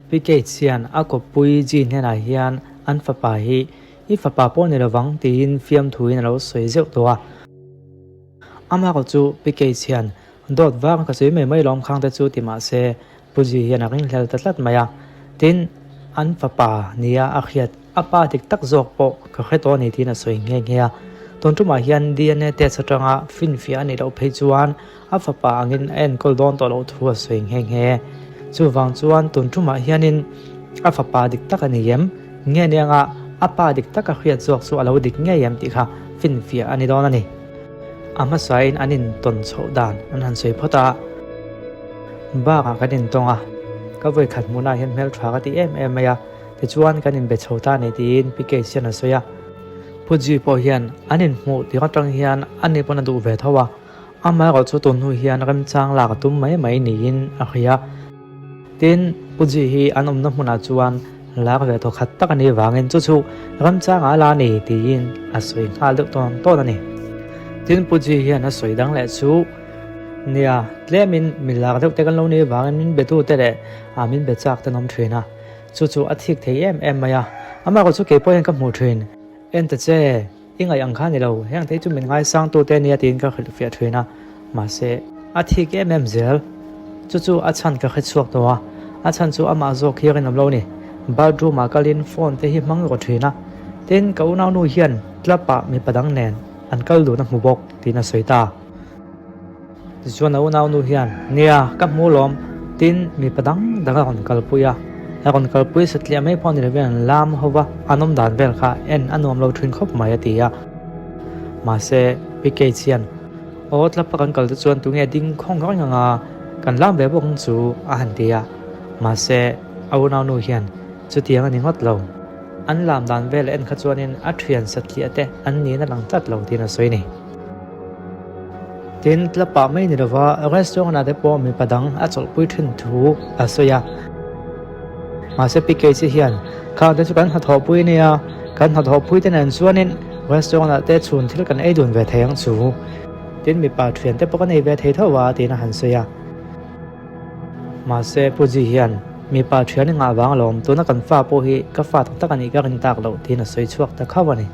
Pi Gates hian a kawppui G hnenah hian an fapa hi i fapa pawh ni lovang tiin fiamthuin a lo sawi zeuh tawh a. Amah chu Pi Gates hian dawt vang ka sawi mai mai lawm khang te chu ti mah se Pu G hian a ringhlel ta tlat mai a. Tin, an fapa nia a hriat A pa dik tak zawk pawh ka hre tawh a ni tiin a sawi nghe nghe a. Tun tumah hian DNA test atanga finfiah a nih loh phei chuan a fapa angin a enkawl dawn tawh loh thu a sawi nghe nghe. Chuvang chuan tun tumah hianin a fapa dik tak a ni em? Nge nianga a pa dik taka hriat zawk chu a lo dik ngei em tih kha finfiah a ni dawn a ni. A hmasain an intawn chhoh dan an han sawi phawt a, bakah kan intawng a, ka vawikhat hmuhnah hian hmeltha ka ti em em mai a. Tichuan kan inbe chho ta ni tiin Pi Case hian a sawi a. Pu Ji pawh hian an inhmuh tih atang hian ani pawn a duh ve tho a, amaherawh chu tun hnu hian remchang lak a tum mai mai niin a hria. Tin, Pu Ji hi an awmna hmunah chuan lak ve thaw khat tak a nih vangin chu chu remchang a la ni tiin a sawi nghal deuh tawn tawn a ni. Tin, Pu Ji hian a sawi dang leh chu nia, tlemin mi lak deuh te kan lo nih vangin min betute leh min be chak te an awm thin a. Chu chu a thik thei em em mai a, amah erawh chu kei pawh hian ka hmuh thin. En ta che, i ngaih ang kha ni lo, heng te hi chu min ngaisang tu te ania tiin ka hrilh fiah thin a, mahse a thik em em zel. Chu chu a chhan ka hre chhuak tawh a, a chhan chu amah zawk hi a rinawm lo ni. Bathroom ah kalin phone te hi hmang rawh thin a, tin ka unaunu hian club ah mipa dang nen an kal dun a hmu bawk tiin a sawi ta. Tichuan a unaunu hian, Nia, ka hmu lawm, tin mipa dang dang a rawn kalpui a. A rawn kalpui satliah mai pawh ni lovin an lam ho va, an awm dan vel kha en a nuam lo thin khawp mai a ti a. Mahse, Pi Kate hian, Aw, tlapa kan kal te chuan tunge ding khawng reng anga kan lam ve bawk ang chu a han ti a. Mahse, a unaunu hian, Chutiang a ni ngawt lo. An lam dan vel en kha chuanin a thian satliah te an niin a lang tlat lo tiin a sawi ni. Tin, tlapah mai ni lova restaurant ah te pawh mipa dang a chawlhpui thin thu a sawi a. Mahse PKC hian khang te chu kan hnathawhpui ania, kan hnathawhpui te nen chuanin restaurant ah te chhun thil kan ei dun ve thei ang chu. Tin, mipa thian te pawh kan ei ve thei tho a tiin a han sawi a. Mahse Pu Ji hian mipa thian i ngah vang alawm, tuna kan fa pawh hi ka fa tak tak a nih ka rin tak loh tiin a sawi chhuak ta khauh a ni.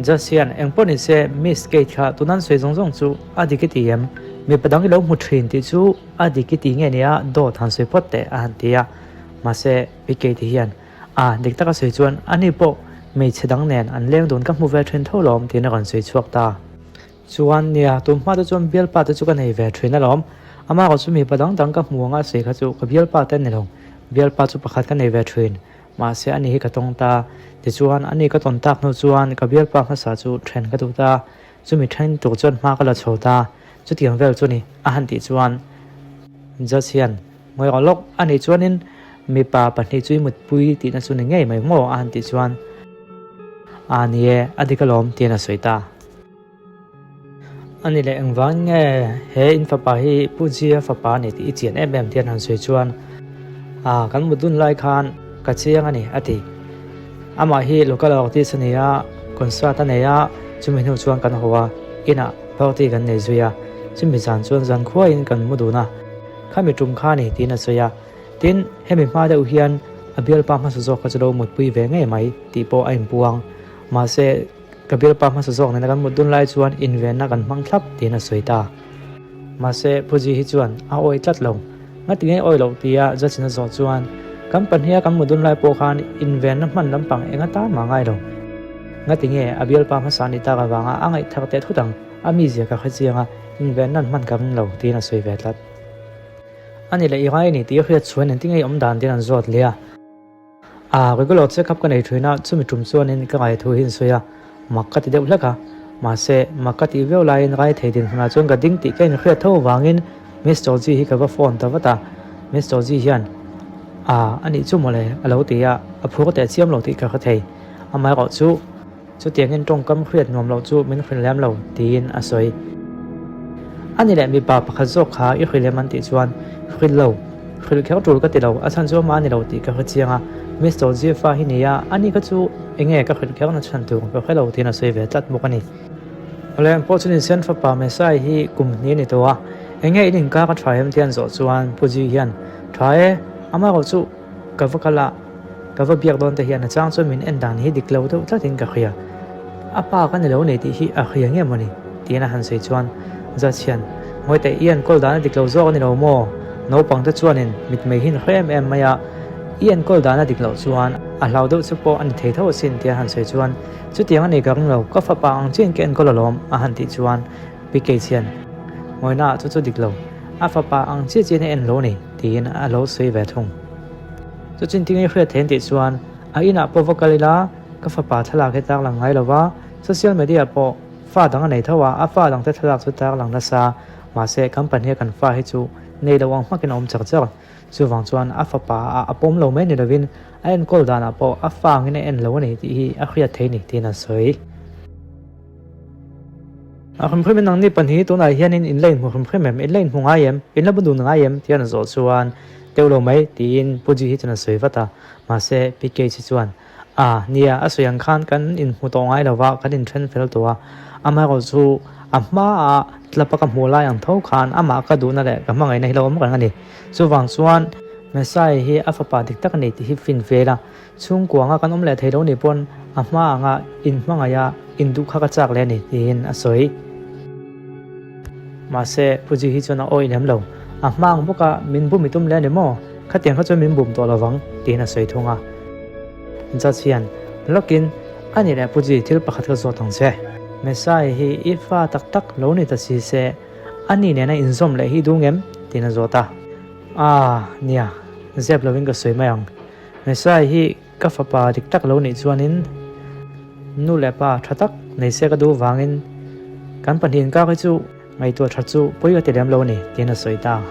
Judge hian eng pawh ni se Miss Kate kha tunan sawi zawng zawng chu a dik i ti em? Mipa dang i lo hmu thin tih chu a dik i ti nge nia dawt han sawi phawt teh a han ti a. Mahse Pi Kate hian a dik taka sawi chuan ani pawh hmeichhe dang nen an leng dun ka hmu ve thin tho lawm tiin a rawn sawi chhuak ta. Chuan nia tun hma te chuan bialpa te chu ka nei ve thin alawm. Amah erawh chu mipa dang dang ka hmu anga sawi kha chu ka bialpa te a ni lo. Bialpa chu pakhat ka nei ve thin. Mahse ani hi ka tawng ta. Tichuan ani ka tawn tak hnu chuan ka bialpa hmasa chu then ka duh ta. Chumi then tur chuan hma ka la chho ta. Chutiang vel chu ni a han tih chuan Judge hian ngawi rawh lawk a nih chuanin mipa pahnih chu i mutpui tihna chu ni ngei mai maw a han tih chuan a ni e a dik alawm tiin a sawi ta. A ni leh engvang nge he in fapa hi Pu Jia fapa a ni tih i chian em em tian han sawi chuan a kan mut dun lai khan ka chiang a ni a ti. Amah hi local artist a ni a, concert a nei a, chumi hnu chuan kan haw a, inah party kan nei zui a, chumi zan chuan zan khuaiin kan mu dun a, khami tum kha a ni tiin a sawi a. Tin, hemi hma deuh hian a bialpa hmasa zawk kha chu lo mutpui ve ngei mai tih pawh a inpuang. Mahse, Ka bialpa hmasa zawk nena kan mut dun lai chuan invenna kan hmang thlap tiin a sawi ta. Mahse, Puji hi chuan a awi tlat lo. Ngati nge awi loh tia judge in a zawh chuan kan pahniha kan mut dun lai pawh khan invenna hman lampang eng atan mah ngai lo. Ngati nge a bialpa hmasa ni tak avanga a ngaih thar teh thut ang, a mizia ka hre chiang a, invenna an hman ka ring lo tiin a sawi ve tlat. A ni leh i ngai a ni tih a hriat chuan engtin nge i awm dan tiin an zawt leh a. A regular check up ka nei thin a, chumi tum chuanin ka ngaithu hi an sawi a, mak ka ti deuh hlek a. Mahse, mak ka tih viau laiin rai thei dinhmunah chuan ka ding tih ka inhriat tho avangin Miss Georgie hi ka va phone ta vat a. Miss Georgie hian, A, a nih chu mawle, a lo ti a, a phur teh chiam lo tih ka hre thei. Amaherawh chu. Chutiangin tawngkam hriat nuam loh chu min hrilh lem lo, tiin a sawi. A ni leh mipa pakhat zawk kha i hrilh em an tih chuan, Hrilh lo, hrilh kher tul ka ti lo, a chhan chu amah a ni lo tih ka hre chiang a, Mister Zifa hi nia, ani kha chu enge ka hrilh kher na chhan tur ka hre lo tiin a sawi ve tlat bawk a ni. Awle ang pawh chu ni sen fapa Mesai hi kum hnih a ni tawh a, enge in inkar a tha em tia an zawh chuan Pu Ji hian, Tha e. Amaherawhchu ka va kal a, ka va biak dawn te hian a chang chuan min en dan hi dik lo deuh tlatin ka hria. A pa ka ni lo nei tih hi a hria nge mawni? tiin a han sawi chuan Judge hian, Ngawi teh, i enkawl dan a dik lo zawk a ni lo maw? Naupang te chuanin mitmei hi an hre em em mai a, i enkawl dan a dik loh chuan a hlau deuh chu pawh a ni thei tho asin tia han sawi chuan, Chutiang a ni ka ring lo, ka fapa ang chiahin ka enkawl alawm a han tih chuan Pi Cage hian, Ngawihnaah chu chu dik lo, a fapa ang chiah chiahin a en lo a ni tiin a lo sawi ve thung. Chu chin tinge hriat theih an tih chuan a inah pawh va kal ila ka fapa thlalak hi tar lang ngai lo va, social media pawh fa dang a nei tho a, a fa dangte thlalak chu tar lang nasa, mahse kan pahniha kan fa hi chu nei lo ang hmakin a awm char char. Chuvang chuan a fapa a a pawm lo mai ni lovin a enkawl danah pawh a fa angin a en lo a ni tih hi a hriat thei ni tiin an sawi. A hrimhrim in nangni pahnih tunah hianin in la inhmu hrimhrim em? In la inhmu ngai em? In la bu dun ngai em? Tia an zawh chuan teuh lo mai tiin Pu Ji hi chuan a sawi vat a. Mahse Pi Kate hi chuan A, nia, a sawi ang khan kan inhmu tawh ngai lo va, kan inthen fel tawh a. Amaherawhchu a hmaah tlapa ka hmuh lai ang tho khan amah ka duhna leh ka hmangaihna hi lo awm reng a ni. Chuvang chuan Messiah hi a fapa dik tak a ni tih hi fin fel a. Chhungkuanga kan awm leh thei lo nih pawn a hma anga inhmangaih a induh kha ka chak leh a ni tiin a sawi. Mahse, Puji hi chuan a awih lem lo. A hma ang bawk a, min bum i tum leh a ni maw? Khatiang kha chuan min bum tawh lo vang tiin a sawi thung a. Judge hian, Lawkin, a nih leh Puji thil pakhat ka zawt ang che. Messiah hi i fa tak tak lo ni ta si se, a ni nena inzawm leh hi i duh ngem? tiin a zawt a. Aaa, nia, zep lovin ka sawi mai ang. Messiah hi ka fapa dik tak lo nih chuanin nu leh pa tha tak nei se ka duh vangin kan pahnih inkak hi chu ngaihtuah tha chu pawi ka ti lem lo a ni tiin a sawi ta.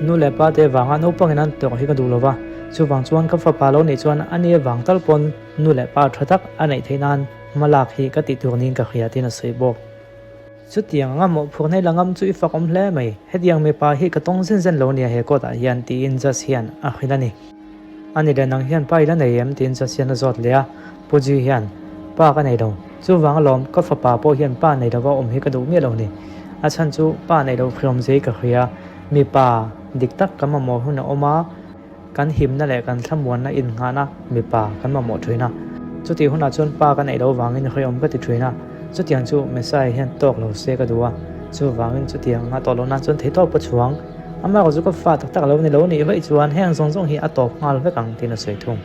Nu leh pa te vanga naupangin an tawrh hi ka duh lo va, chuvang chuan ka fapa lo nih chuan a ni avang tal pawn nu leh pa tha tak a neih theih nan hma lak hi ka tih tur niin ka hria tiin a sawi bawk. Chutiang anga mawhphurhna i la ngam chu i fak awm hle mai. Hetiang mipa hi ka tawng zen zen lo nia he court ah hian tiin Judge hian a hrilh a ni. Ani leh nang hian pa i la nei em tiin Judge hian a zawt leh a. Pu Ji hian, Pa ka nei lo. Chuvang alawm ka fapa pawh hian pa nei lova awm hi ka duh miah lo ni. A chhan chu pa nei lo hriawm zei ka hria. Mipa dik tak ka mamawh hun a awm a. Kan himna leh kan thlamuanna innghahna mipa kan mamawh thin a. Chutih hunah chuan pa ka neih loh vangin hrehawm ka ti thin a. Chutiang chu Messiah hian tawk lo se ka duh a. Chuvangin chutiang a tawh loh nan chuan theihtawp ka chhuang. Amaherawh chu ka fa tak tak lo ni lo nih vaih chuan heng zawng zawng hi a tawp nghal vek ang tiin a sawi thung.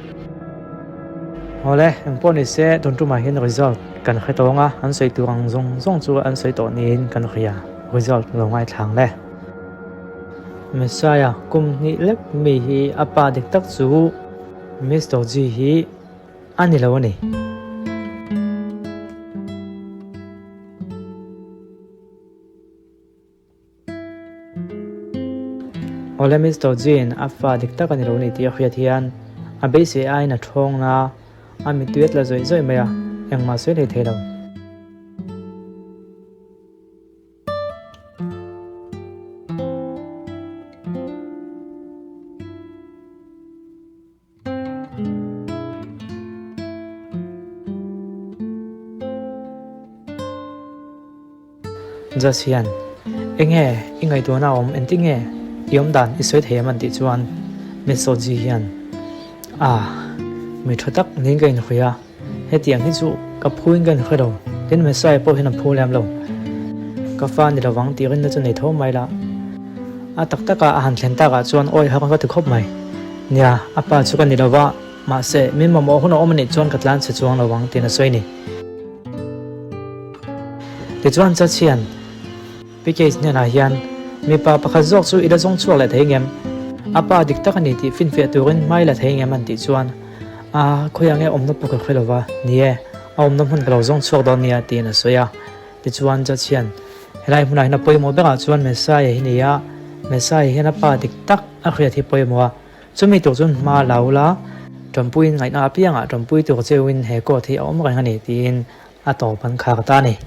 Awle, engpawh ni se tun tumah hian result kan hre tawng a, an sawi tur ang zawng zawng chu an sawi tawh niin kan hria. Result lo ngaithlang le. Messiah kum hnih lek mi hi a pa dik tak chu Mister G hi a ni lo a ni. Awle Mister G in a fa dik tak a ni lo a ni tih a hriat hian a beisei aiin a thawng na a mittui a tla zawih zawih mai a, engmah sawi hlei thei lo. Judge hian, Enge i ngaihtuahna a awm engtinge i awm dan i sawi thei em an tih chuan Miss Soji hian, Ah, mi tha tak niin ka inhria a. Hetiang hi chu ka phuin ka inhre lo, tin Messiah pawh hian a phu lem lo. Ka fa ni lovang tih rinna chu nei tho mai la. A tak taka a han thlen takah chuan awi har ka ti khawp mai. Nia, a pa chu ka ni lova, mahse min mamawh hun a awm anih chuan ka tlan chhe chuang lovang tiin a sawi ni. Tichuan Church hian Pi Case hnenah hian mipa pakhat zawk chu i la zawng chhuak leh thei ngem? A pa dik tak a ni tih finfiah turin hma i la thei ngem an tih chuan A, khawiah nge awmna pawh ka hre lo va, ni e, a awmna hmun ka lo zawng chhuak dawn nia tiin a sawi a. Tichuan Judge hian, Helai hmunah hian a pawimawh berah chuan Messiah hi ni a, Messiah hian a pa dik tak a hriat hi pawimawh a, chumi tur chuan hma la ula, tanpuiin ngaihna apiangah tanpui tur cheuin he court hi a awm reng a ni tiin a tawp an khar ta a ni.